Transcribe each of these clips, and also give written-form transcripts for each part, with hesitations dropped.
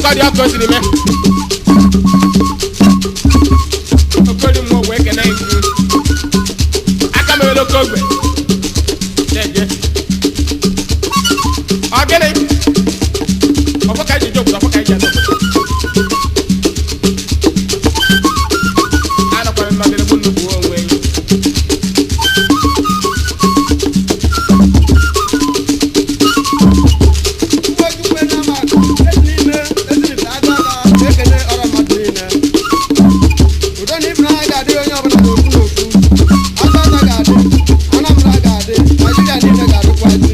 Ọkọ dị ọkụ o siri mee. Okori mmụọ wee kene gị. Aka mewere oke ogbe. Jeje. Ọ gịnị? Ọfọ ka eji eje obodo, ọfọ ka eji aga obodo. Anọkwara nnọdịrị bụ nnukwu onwe. Ojukwu Enamakụ, ezi n'ime Ezinifite Agụata na-ekele ọra mmadụ niile. Udo na ịfụnanya ga-adịrị onye ọbụla n'ofu n'ofu. Agụata ga-adị, Anambra ga-adị, Naịjirịa niile ga-adịkwazị.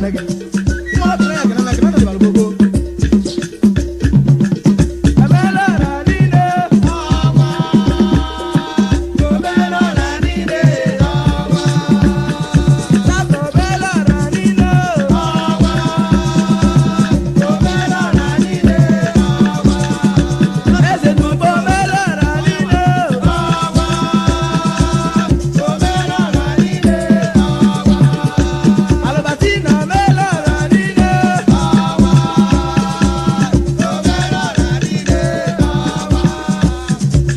na-ekene gị. Mmanụ tụrụ ya ekene na ekene dịbara gbogbo. Emelọra niile ọnwa. Omelọra niile ọnwa. Sapụ omelọra niile ọnwa. Omelọra niile ọnwa. Eze n'ugbo omelọra niile ọnwa. Omelọra niile ọnwa. Alụbatina omelọra niile ọnwa. Omelọra niile ọnwa.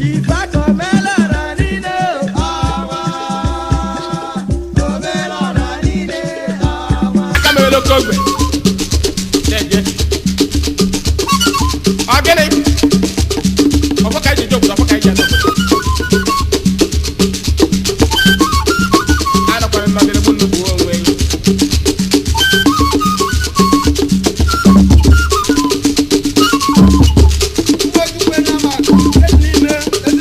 Ifeaka omelọra niile ọnwa. Omelọra niile ọnwa. Aka mere oke ogbe. Na-eje. Ọ gịnị? Ọfọ ka anyị ji eje obodo, ọfọ ka anyị ji ana obodo. Anọkwara nnọdịrị bụ nnukwu onwe enyi.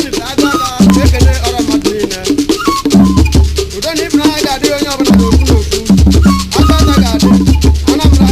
Ekele ọra mmadụ niile. Udo na ịfụnanya ga-adịrị onye ọbụla n'ofu n'ofu. Aka ọta ga-adị. Anambra.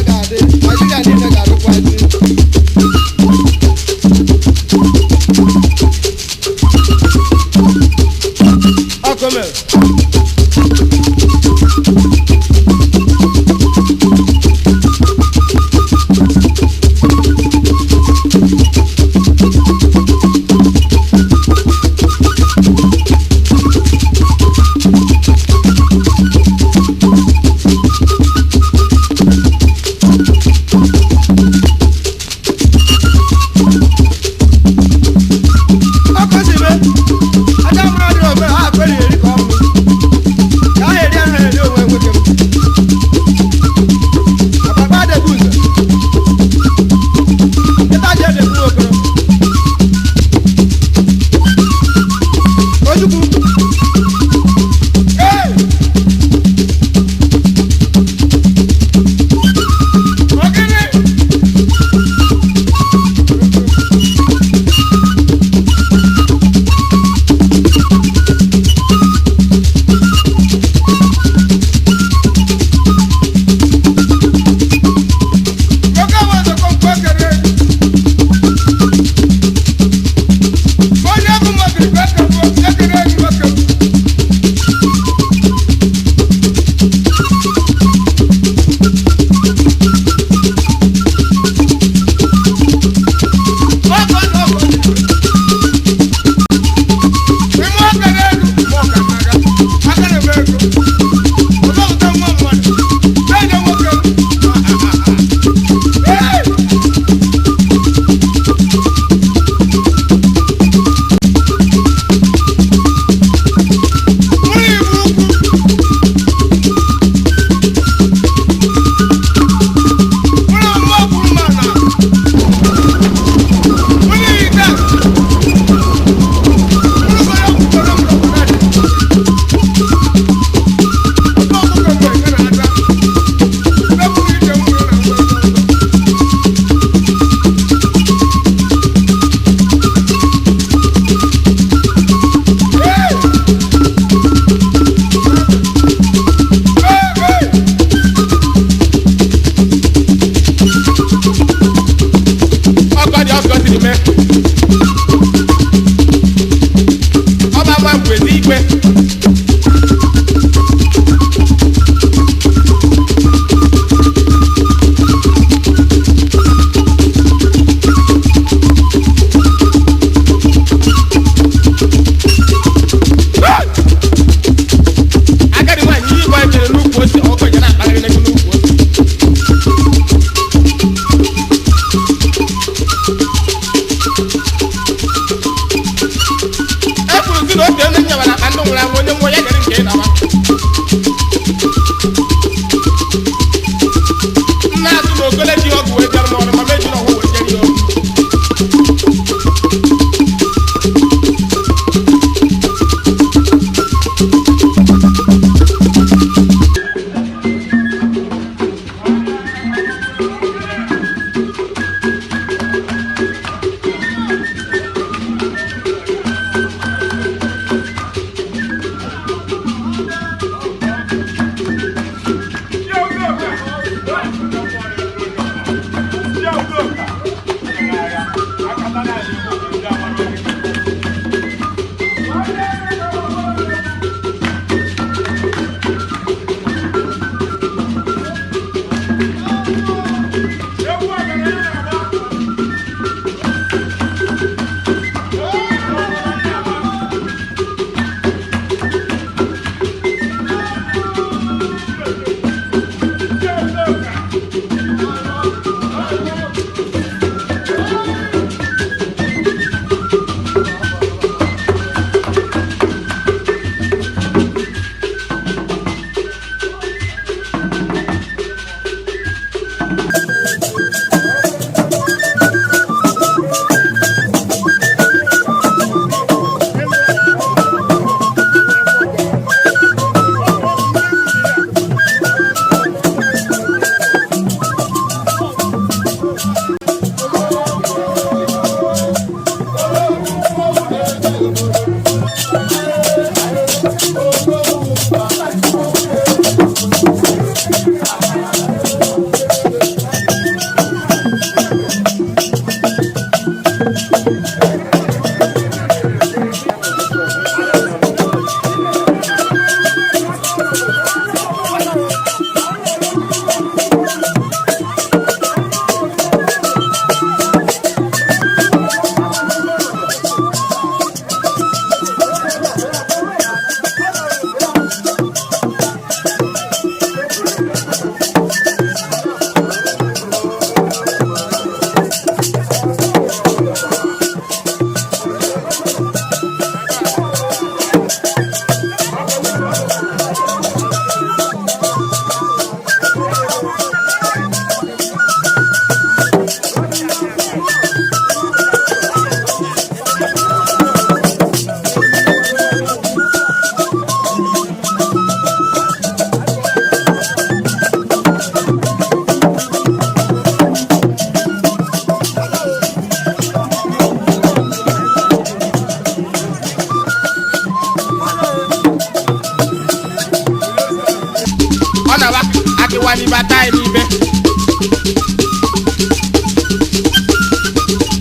Ọ na-awa akịwa n'ibe ata anyị n'ibe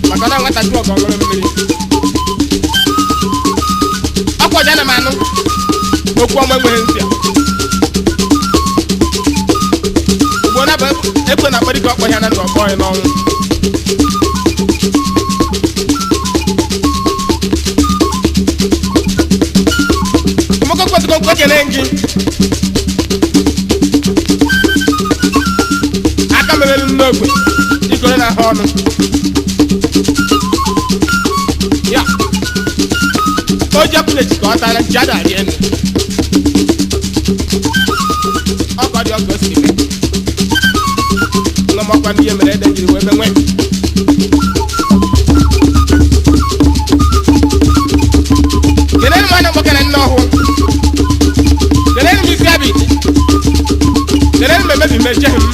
maka na nwata jụọ ọgọ ṅụrụ mmiri. Ọkwa ọja na m anụ okwu ọma enweghị ntị a. Ugbo na bụ ekwe na akpọrọ ike ọkpọ ya na ndụ ọkpọ ya n'ọnwụ. Moko kwesịrị okwu ekele gị. Aka merelu n'ogwe ikore na ahụ ọnụ ya o ji akwụlechi ka ọ tara ji ada arị elu. Ọkọ dị ọgọ si mee nọmọkwa ndị ihe mere ede jiri wee benwe. Kelere m anya nwoke na nne ọhụụ. Kelere m isi abidi. Kelere m emebi mejehie m.